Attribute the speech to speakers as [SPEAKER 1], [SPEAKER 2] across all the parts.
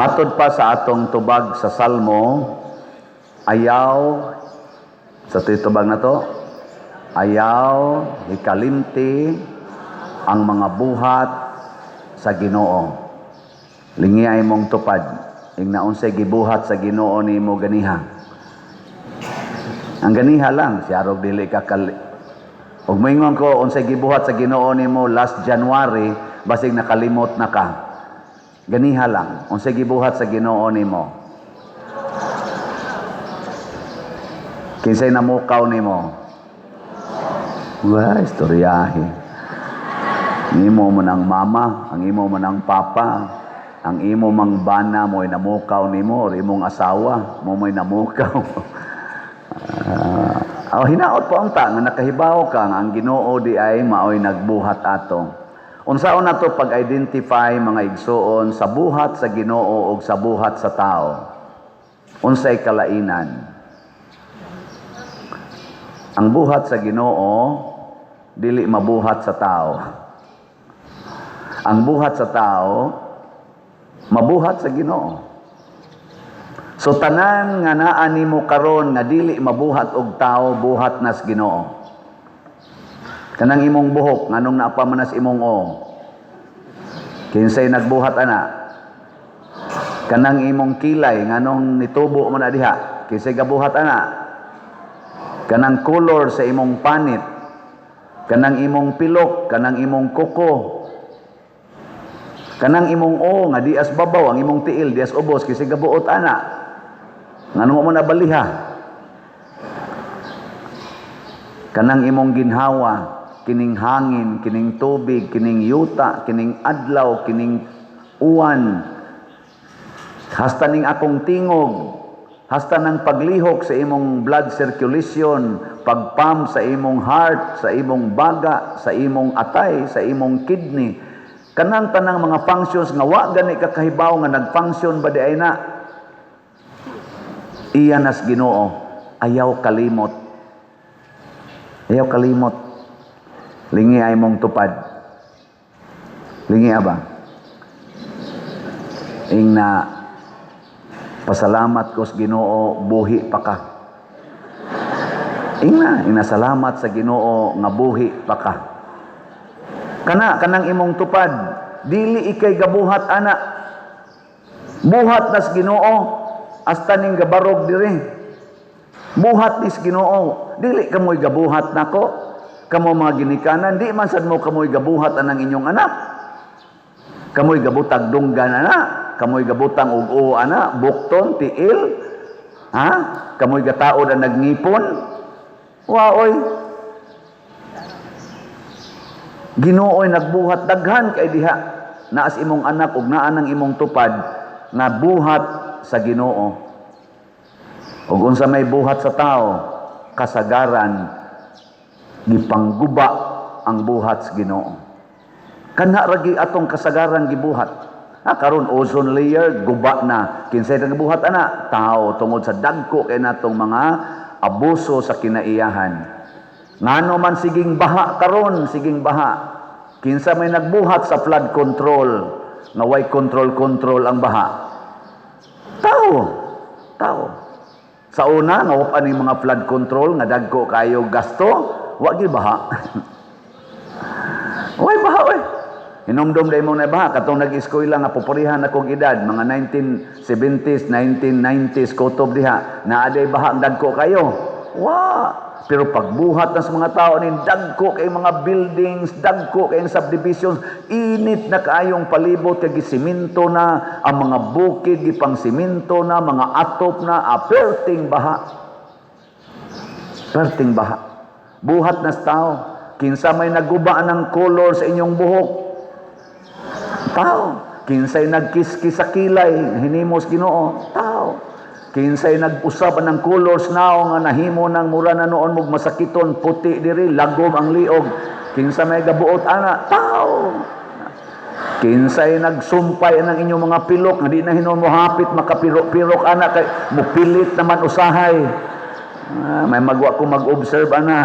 [SPEAKER 1] Matod pa sa atong tubag sa Salmo, ayaw sa tubag na to, ayaw hikalimti ang mga buhat sa Ginoo. Lingi ay mong tupad, ing naunsay gibuhat sa Ginoo nimo ganiha. Ang ganiha lang, siyarog dili ka kali. Ug moingon ko unsay gibuhat sa Ginoo nimo last January, basig nakalimot na ka. Ganiha lang, unsay gibuhat sa Ginoo nimo. Kinsay namukaw nimo? Wah, istoryahe. Ang imo man ang mama, ang imo man ang papa, ang imo mang bana mo'y namukaw nimo or imong asawa mo mo'y namukaw. Oh, hinaot po ang ta nga nakahibaw ka nga ang Ginoo di ay maoy nagbuhat ato. Unsaon nato pag-identify, mga igsuon, sa buhat sa Ginoo ug sa buhat sa tao? Unsay kalainan? Ang buhat sa Ginoo dili mabuhat sa tao. Ang buhat sa tao mabuhat sa Ginoo. So tanan nga naa nimo karon nga dili mabuhat og tao, buhat nas Ginoo. Kanang imong buhok, nganong naa pa man nas imong o? Kinsay nagbuhat ana? Kanang imong kilay, nganong nitubo mo na diha? Kinsay gabuhat ana? Kanang color sa imong panit, kanang imong pilok, kanang imong kuko, kanang imong o nga dias babaw, ang imong tiil dias ubos, kinsay gabuot ana? Nganong mo na baliha? Kanang imong ginhawa, kining hangin, kining tubig, kining yuta, kining adlaw, kining uwan, hasta ning akong tingog, hasta ng paglihok sa imong blood circulation, pagpump sa imong heart, sa imong baga, sa imong atay, sa imong kidney, kanang tanang mga functions nga wa gani ka kahibaw nga nag-function ba di ay na, iya nas Ginoo. Ayaw kalimot. Ayaw kalimot. Lingi ay mong tupad. Lingi ba? Ing na pasalamat ko sa Ginoo buhi pa ka. Ing na, ing na salamat sa Ginoo nga buhi pa ka. Kana kanang imong tupad, dili ikay gabuhat ana. Buhat nas Ginoo hasta ning gabarog diri. Buhat nis Ginoo, dili kamoy gabuhat nako. Kamo mga ginikanan, di man sad mo kamoy gabuhat anang inyong anak. Kamoy gabutag dunggan ana, kamoy gabutang ug-o ana, bukton, tiil. Ha? Kamoy gataod ang nagngipon. Waoy. Ginooy nagbuhat daghan kay diha. Naas imong anak ug naa nang imong tupad nga buhat sa Ginoo. Ug unsa may buhat sa tao, kasagaran gipangguba ang buhat sa Ginoo. Kana ra gi atong kasagaran gibuhat. Ha, karon ozone layer guba na. Kinsay nagbuhat ana? Tao, tungod sa dagko kay natong mga abuso sa kinaiyahan. Ngano man siging baha karon, siging baha? Kinsa may nagbuhat sa flood control nga way control control ang baha? Tao. Tao. Sa una nga wa pa ning mga flood control nga dagko kayo gasto, wa gyud baha. Way baha oy. Hinumdum dai mo na baha katong nag-eskwela nga pupurihan akong edad, mga 1970s, 1990s kutob diha, naa day baha ang dagko kayo. Wa. Pero pagbuhat na sa mga tao ni dagko kay mga buildings, dagko kay subdivisions, init na kaayong palibot kay gisimento na ang mga bukid, gipang simento na, mga atop na, aperting baha. Perting baha. Buhat na sa tao. Kinsa may naguba ng color sa inyong buhok? Tao. Kinsay nagkiskis sa kilay, hinimos Ginoo? Tao. Kinsay nag-usab ng colors now nga nahimo ng mura na noon mog masakiton, puti diri, lagom ang liog. Kinsa may gabuot ana? Tao. Kinsay nagsumpay ng inyong mga pilok nga di na hinuon mo hapit makapirok-pirok ana kay mupilit naman usahay. Ah, may magwa ko mag-observe ana.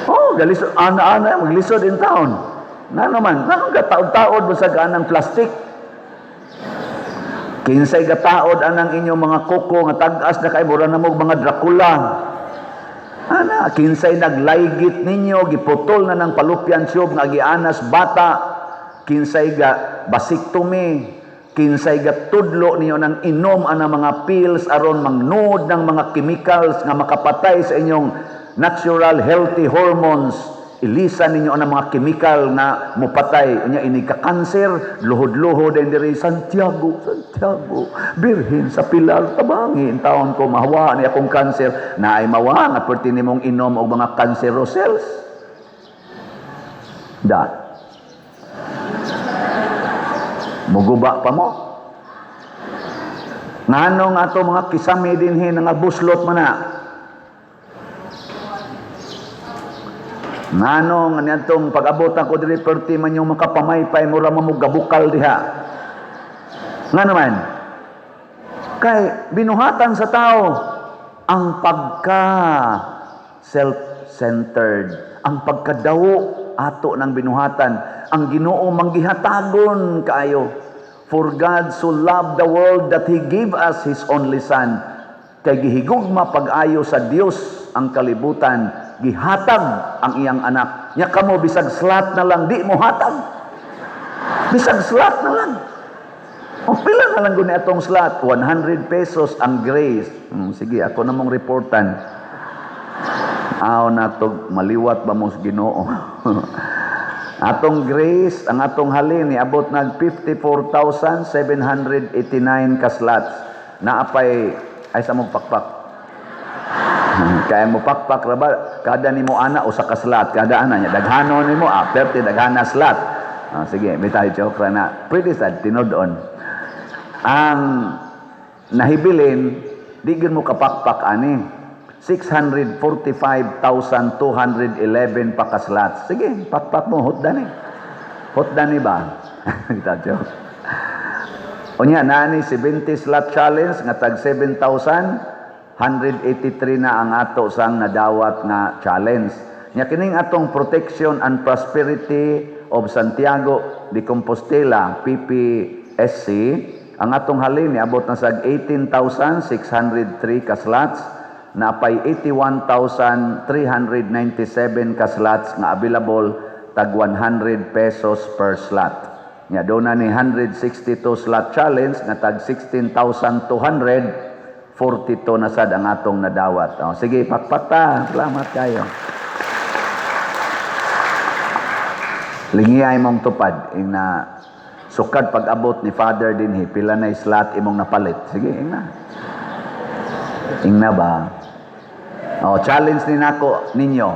[SPEAKER 1] Oh, galisod ana ana maglisod in town. Na naman, na taod-taod mo sa ganang plastic. Kinsay gataod anang inyong mga kuko nga tag-as na kay mura na mo mga Dracula? Ana, kinsay naglaygit ninyo, giputol na ng fallopian tube nga gianas bata? Kinsay ga vasectomy? Kinsay ga tudlo ninyo ng inom anang mga pills aron mangnud ng mga chemicals nga makapatay sa inyong natural healthy hormones? Ilisan ninyo ang mga chemical nga mupatay unya ini ka kanser, luhod-luhod din diri, "Santiago, Santiago, Birhen sa Pilar, tabangi taon ko mahawa ni akong kanser." Naay mawa nga perti nimong inom og mga cancerous cells da muguba pa mo. Ngano nga ato mga kisame dinhi nga buslot man na? Ngano nga niadtong pag-abot ako diri perti man yung makapamaypay, mura mo gabukal diha? Nga naman kay binuhatan sa tao ang pagka self-centered, ang pagkadawo ato ng binuhatan. Ang Ginoo manggihatagon kaayo. For God so loved the world that He gave us His only Son. Kay gihigugma pag-ayo sa Dios ang kalibutan, gihatag ang iyang anak. Nya kamo, bisag slot na lang di mo hatag. Bisag slot na lang. O pila na lang guni atong slot? 100 pesos ang grace. Sige, ako na mong reportan. Aw na to, maliwat ba mo sa Ginoo? Atong grace, ang atong halin niabot nag 54,789 ka slots. Naapay ay sa mong pakpak. Kaya mo pakpak ra ba kada nimo ana usa ka slot kada ana niya, daghano nimo, ah, 30 daghana slot. Ah, sige, bitaw, joke ra na. Pretty sad tinud-on. Ang nahibilin, di gyud mo kapakpak ani. 645,211 pa ka slots. Sige, pakpak mo, hutda ni. Hutda ni ba? Kita joke. Unya, nani 70 slot challenge nga tag 7,183 na ang ato sang nadawat nga challenge. Nya kining atong Protection and Prosperity of Santiago de Compostela, PPSC, ang atong halin niabot na sa 18,603 ka slots, napay 81,397 ka slots nga available, tag 100 pesos per slot. Nya doon na ni 162 slot challenge nga tag 16,242 na sad ang atong nadawat. O, sige, pakpak ta. Salamat kayo. Lingiyay mong tupad ing na sukad pag-abot ni Father dinhi, pila na slot imong napalit? Sige, ing na. Ing na ba? O, challenge ni nako ninyo.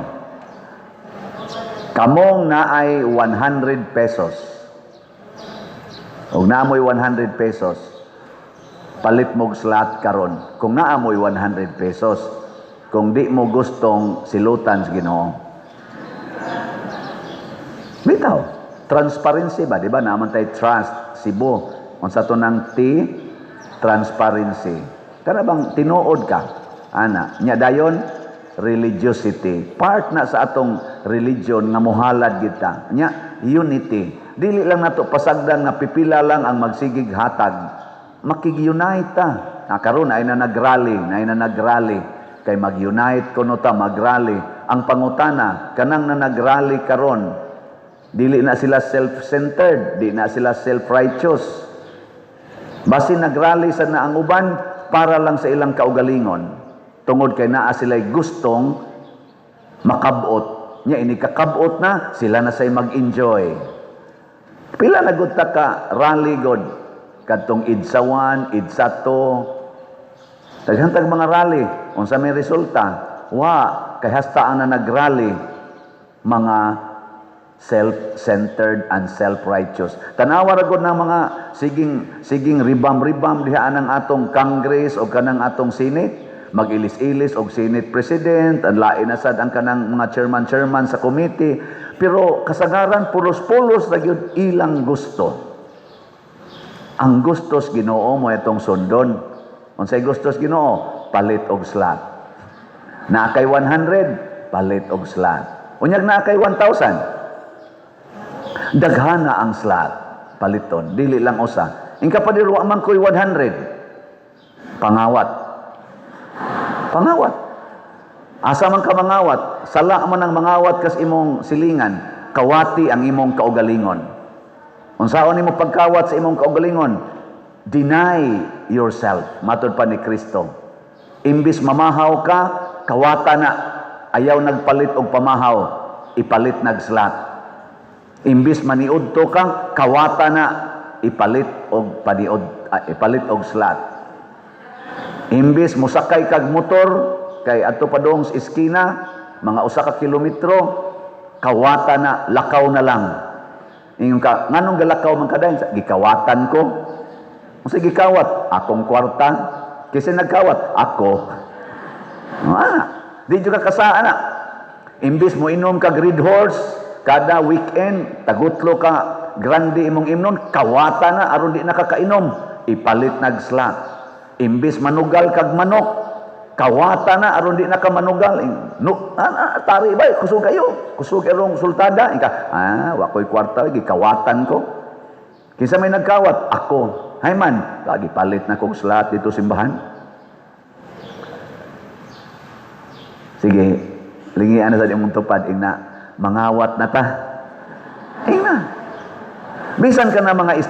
[SPEAKER 1] Kamong naay 100 pesos. Og naamoy 100 pesos, palit mog slot karon. Kung naamoy 100 pesos, kung di mo gustong silutan sa Ginoo. Bitaw, transparency ba, di ba? Naman tay trust, Cebu. Unsa to nang T, transparency. Kana bang tinuod ka? Ana, nya dayon religiosity. Part na sa atong religion nga muhalad kita. Nya unity. Dili lang nato pasagdan nga pipila lang ang magsigig hatag. Makig-unite ta. Na karon ay na nagrally, na ay na nagrally kay mag-unite kuno ta, magrally. Ang pangutana, kanang na nagrally karon, dili na sila self-centered, di na sila self-righteous? Basin nagrally sa na ang uban para lang sa ilang kaugalingon. Tungod kay naa sila'y gustong makabot. Nya ini kakabot na, sila na say mag-enjoy. Pila na gud ta ka rally god kadtong EDSA 1, EDSA 2. Daghan tag mga rally, unsa may resulta? Wa, kay hasta ang na nagrally mga self-centered and self-righteous. Tanawa ra gud ng mga siging siging ribam-ribam diha anang atong Congress o kanang atong Senate, mag-ilis-ilis og Senate President, ang lain na sad ang kanang mga chairman-chairman sa committee, pero kasagaran pulos-pulos ra gyud ilang gusto. Ang gustos Ginoo mo itong sundon. Unsay gustos Ginoo? Palit og slot. Naa kay 100, palit og slot. Unyag naa kay 1,000, daghana ang slot paliton, dili lang usa. Ingka, "Pader, wa man ko'y 100." Pangawat. Pangawat. Asa man ka mangawat? Sala man ang mangawat kas imong silingan. Kawati ang imong kaugalingon. Unsaon nimo pagkawat sa imong kaugalingon? Deny yourself. Matod pa ni Kristo. Imbis mamahaw ka, kawata na. Ayaw nagpalit og pamahaw, ipalit nag slot. Imbis maniudto ka, kawata na, ipalit og paniud, ipalit og slot. Imbis mosakay kag motor kay adto pa dong sa eskina, mga 1 ka kilometro, kawata na, lakaw na lang. Ingon ka, "Nganong galakaw man ka dayon?" "Gikawatan ko." "Unsa gikawat?" "Akong kwarta." "Kinsa nagkawat?" "Ako." Ah, di jud ka kasaan na. Imbis mo inom kag Red Horse kada weekend, tagutlo ka grande imong imnon, kawata na aron di na ka kainom, ipalit nag slot. Imbis manugal kag manok, kawata na aron di na ka manugal. No, tari ba, kusog kayo, kusog erong sultada. Ika, "Ah, wa ko'y kwarta, gikawatan ko." "Kinsa may nagkawat?" "Ako." "Hay man, lagi palit na kog slot dito simbahan." Sige, lingian na sa imong tupad, ingna, "Mangawat na ta." Ingna. Bisan ka na mga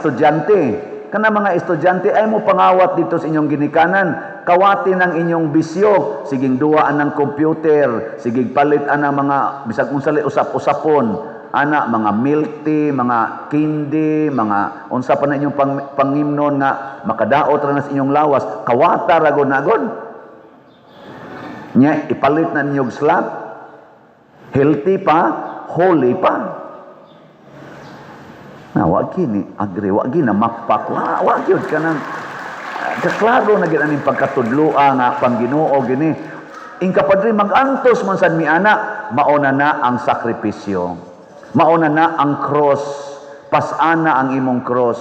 [SPEAKER 1] estudyante ay mo pangawat dito sa inyong ginikanan, kawati ng inyong bisyo, siging duwaan ng computer, siging palit ana mga bisag unsa usap-usapon, ana mga milk tea, mga candy, mga unsa pa na inyong pangimnon nga makadaot ra na sa inyong lawas, kawata ra gud na gud. Nya ipalit na ninyo og slot. Healthy pa, holy pa. Na wa kini agree, wa gina makpak, wa gyud kanang kaklaro na gid aning pagkatudloa nga pang Ginoo gini. Ingka, "Padre, magantos man sad mi ana." Mauna na ang sakripisyo. Mauna na ang cross. Pasana ang imong cross.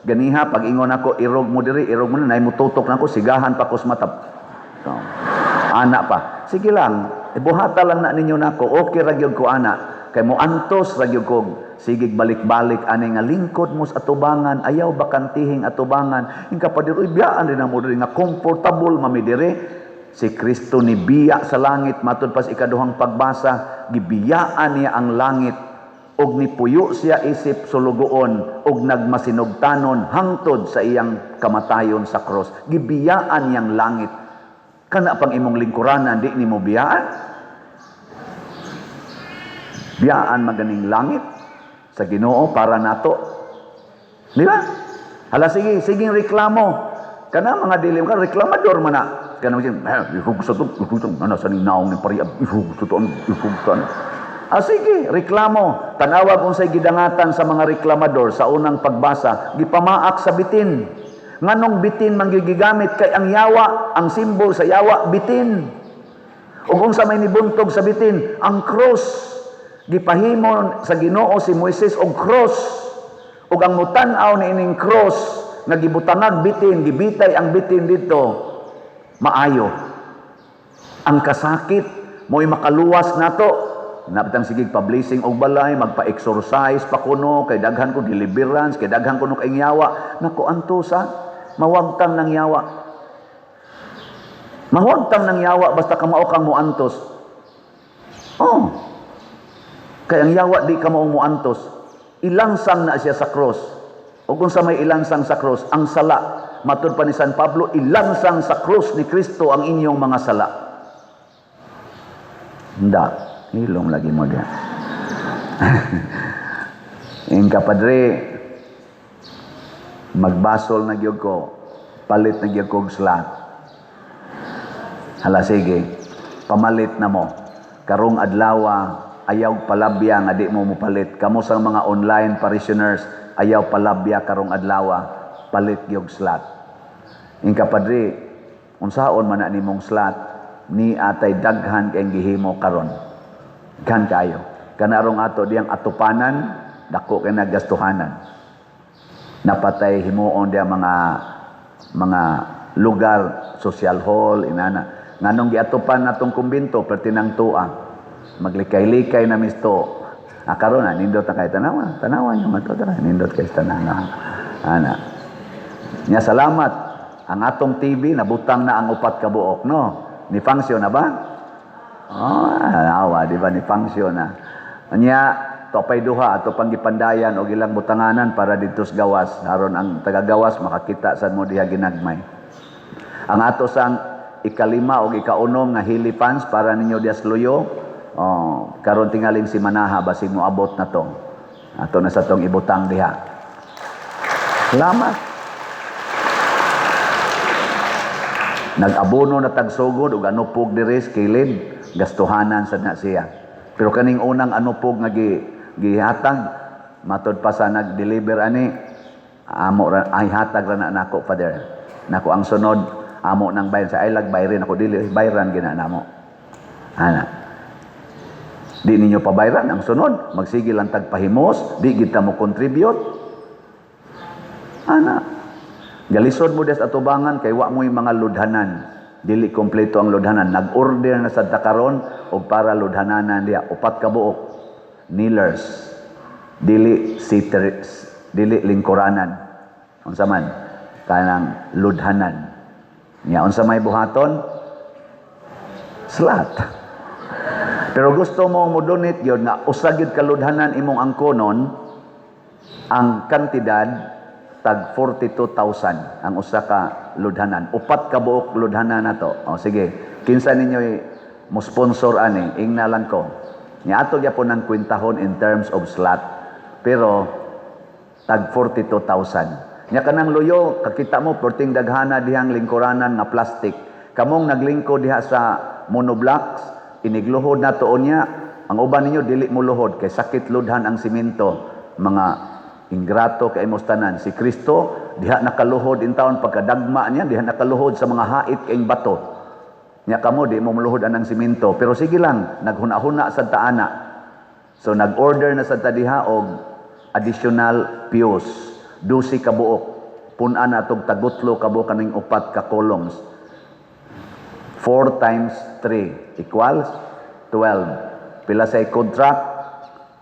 [SPEAKER 1] Ganiha pag ingon ako, "Irog mo diri, irog mo na," nay mututok na ako, sigahan pa ko sa mata. So, ana pa. Sige lang, ibuhata lang na ninyo nako, okay ra gyud ko ana. Kay mo antos ra gyud ko sigig balik-balik ani nga lingkod mo sa atubangan, ayaw bakantihing atubangan. Ingka, "Pader, uy, biyaan rin na mo diri nga comfortable mami diri." Si Kristo ni biya sa langit, matud pa sa ikaduhang pagbasa, gibiyaan niya ang langit og nipuyo siya isip sulugoon og nagmasinugtanon hangtod sa iyang kamatayon sa cross. Gibiyaan niyang langit. Kana pang imong lingkuranan, di nimo biyaan? Biyaan maganing langit sa Ginoo para nato. Di ba? Hala sige, siging reklamo. Kana mga dilim ka reklamador man na. Kana mo siya, "Ihug sa to, ihug sa ano sa naong ni pariab, ihug sa to, ihug sa ano." Ah, sige, reklamo. Tanawag unsay gidangatan sa mga reklamador sa unang pagbasa, gipamaak sa bitin. Nganong bitin man gigamit? Kay ang yawa, ang simbol sa yawa bitin. Ug unsa may nibuntog sa bitin? Ang cross. Gipahimo sa Ginoo si Moises og cross. Ug ang mutan-aw ni ining cross nga gibutangag bitin, gibitay ang bitin dito, maayo. Ang kasakit mo'y makaluwas nato. Napitang sige pa-blessing og balay, magpa-exorcise pa kuno kay daghan ko deliverance, kay daghan kuno kay yawa. Nako, antosa, mawagtang ng yawa. Mawagtang ng yawa basta kamao kang muantos. Oh. Kay ang yawa di ka maong muantos. Ilansang na siya sa cross. O kung sa may ilansang sa cross, ang sala. Matud pa ni San Pablo, ilansang sa cross ni Kristo ang inyong mga sala. Hindi. Hilom lagi mo diyan. Ingka, "Padre, magbasol na gyud ko, palit na gyud ko og slot." Hala sige, pamalit na mo. Karong adlaw, ayaw palabya nga di mo mopalit. Kamo sa mga online parishioners, ayaw palabya karong adlaw, palit gyud slot. Ingka, "Padre, unsaon man na nimong slot ni atay daghan kay gihimo karon?" Daghan kayo. Kanarong ato diyang atupanan, dako kay nagastuhanan. Napatay himuon diya mga lugar, social hall, inana. Nganong giatupan natong kumbinto, perti nang tua. Maglikay-likay na misto. Ah, karon na nindot na kay tanawa. Tanawa nyo man to, tara. Nindot kay tanawa. Ana. Nya salamat ang atong TV, nabutang na ang upat ka buok, no? Ni function na ba? Oh, awa, di ba, ni function na. Nya topay duha ato pang gipandayan og ilang butanganan para didto sa gawas, aron ang taga-gawas makakita sad mo diha ginagmay. Ang ato sang ikalima og ikaunom nga helifans para ninyo diha sa luyo, oh, karon tingaling si Manaha basig moabot na to. Ato na sa tong ibutang diha. Salamat. Nag-abono na tagsugod og anupog diri sa kilid, gastuhanan sad na siya. Pero kaning unang anupog nga gihatag, matod pa sa nag-deliver ani, amo ra, ay hatag ra na nako, Father. Nako ang sunod amo nang bayran sa ay lag bayrin ako, dili bayran gina namo. Ana. Di ninyo pabayran ang sunod, magsige lang tagpahimos, di gid ta mo contribute. Ana. Galisod mo des atubangan kay wa mo'y mga ludhanan. Dili kompleto ang ludhanan. Nag-order na sad ta karon og para ludhananan diha, upat ka buok. Kneelers. Dili sitter, dili lingkuranan. Unsa man kanang ludhanan. Nya unsa may buhaton? Slat. Pero gusto mo mo donate gyud nga usa gyud ka ludhanan imong angkonon, ang kantidad tag 42,000 ang usa ka ludhanan. Upat ka buok ludhanan na to. O sige, kinsa ninyo mo sponsor ani, ingna lang ko. Nya ato gyapon ang kwentahon in terms of slot. Pero tag 42,000. Nya kanang luyo, kakita mo perting daghana dihang lingkuranan nga plastic. Kamong naglingkod diha sa monoblocks, inigluhod na to niya. Ang uban ninyo dili mo luhod kay sakit ludhan ang simento. Mga ingrato kay imong tanan. Si Kristo diha nakaluhod in taon pagkadagma niya, diha nakaluhod sa mga hait kaing bato. Nya kamo di mo muluhod anang simento, pero sige lang, naghuna-huna sad ta ana. So nag-order na sad ta diha og additional pews, 12 ka buok. Pun-an na atog tagutlo ka buok kaning upat ka columns. 4 times 3 equals 12. Pila sa contract?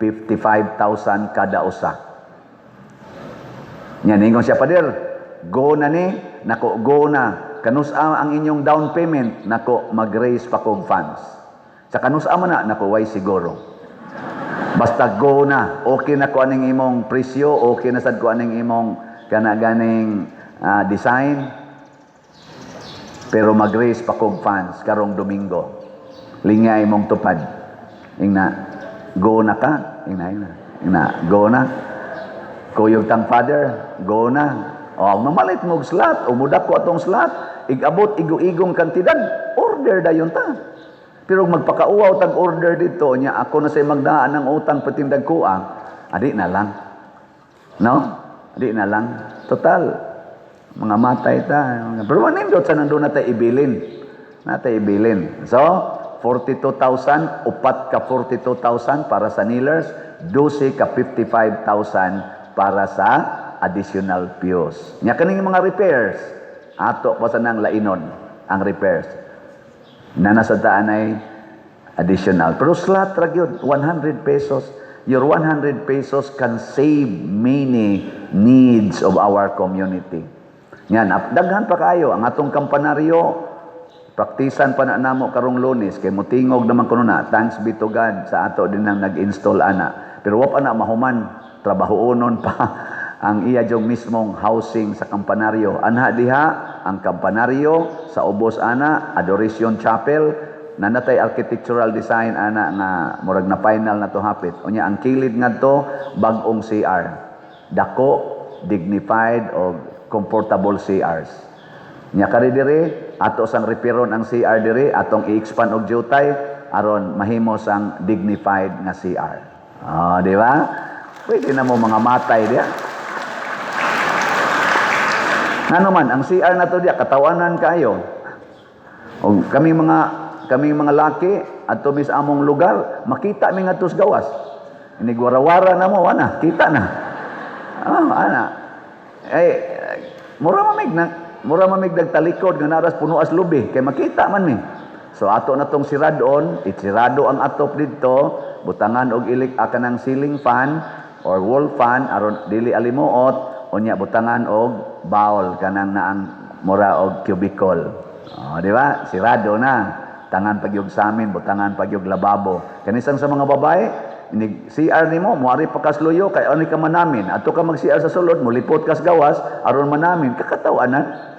[SPEAKER 1] 55,000 kada usa. Nya ningon siya, "Pader, go na ni." Nako, go na. "Kanusa ang inyong down payment?" "Nako, mag-raise pa kog funds." "Sa kanusa man na?" "Nako, way siguro. Basta go na. Okay na ko aning imong presyo, okay na sad ko aning imong kana ganing design. Pero mag-raise pa kog funds karong Domingo." Lingay imong tupad. Ingna, "Go na ka." Ingna, ingna. Ingna, "Go na. Kuyog tang Father, go na." O, mamalit mo og slot, o mudak ko atong slot, igabot igo-igong kantidad, order dayon ta. Pero magpakauwaw tag order dito, nya ako na say magdaan ng utang patindag ko adi na lang. No? Adi na lang. Total, mga matay ta. Pero manindot sa nandun na tayo ibilin. Natay ibilin. So, 42,000, upat ka 42,000 para sa kneelers, 12 ka 55,000 para sa additional pews. Nya kaning mga repairs, ato pa sa nang lainon ang repairs. Na nasa daan ay additional. Pero slot ra gyud, 100 pesos. Your 100 pesos can save many needs of our community. Yan, daghan pa kayo. Ang atong kampanaryo, praktisan pa na namo karong Lunes kay mutingog naman kuno na. Thanks be to God sa ato din ang nag-install ana. Pero wa pa na mahuman, trabahoonon pa ang iya jong mismong housing sa kampanaryo. Anha diha ang kampanaryo sa ubos ana, Adoration Chapel, na natay architectural design ana nga murag na final na to hapit. Unya ang kilid ngadto bag-ong CR. Dako, dignified o comfortable CRs. Nya kari diri ato sang reperon ang CR diri, atong i-expand og jutay aron mahimo sang dignified nga CR. Ah, di ba? Pwede na mo mga matay diya. Ngano man ang CR na to diya katawanan kayo. O kami mga laki adto mis among lugar, makita mi ngadto sa gawas. Inigwarawara na mo ana, kita na. Ah, ana. Eh mura mamig nagtalikod nga naras puno as lubi kay makita man mi. So ato na tong siradon, itsirado ang atop didto, butangan og ilik kanang ceiling fan or wall fan aron dili alimuot. Unya butangan og bowl, kanang naang mura og cubicle. Oh, di ba? Sirado na. Tangan pagyog samin, butangan pagyog lababo. Kanisang sa mga babae, inig CR nimo, muari pa kas luyo kay ani ka manamin. Ato ka mag CR sa sulod, mulipot kas gawas aron manamin. Kakatawanan.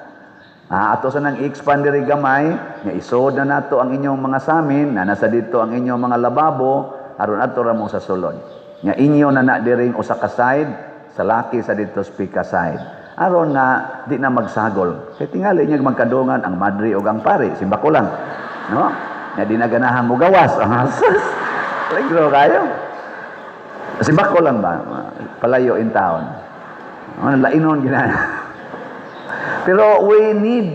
[SPEAKER 1] Ah, ato sa nang i-expand diri gamay, nga isod na nato ang inyong mga samin, na nasa dito ang inyong mga lababo, aron ato ra mo sa sulod. Nga inyo na na diring usa ka side, sa laki sa dito speaker side. Aron nga di na magsagol. Kay tingali niya magkadungan ang madre ug ang pare, simbako lang. No? Nga di na ganahan mo gawas. Peligro kayo. Simbako lang ba? Palayo in town. Ano, lainon gina. Pero we need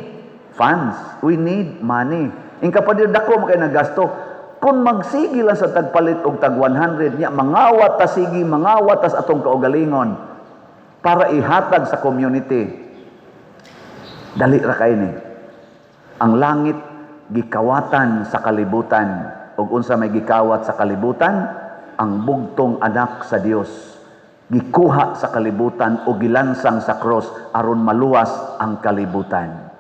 [SPEAKER 1] funds. We need money. In kapadir dako mo kay nagasto. Kung magsige lang sa tagpalit og tag 100 niya, mangawat ta sige, mangawat tas atong kaugalingon para ihatag sa community. Dali ra kay ni. Ang langit gikawatan sa kalibutan, ug unsa may gikawat sa kalibutan? Ang bugtong anak sa Dios gikuha sa kalibutan o gilansang sa cross aron maluwas ang kalibutan.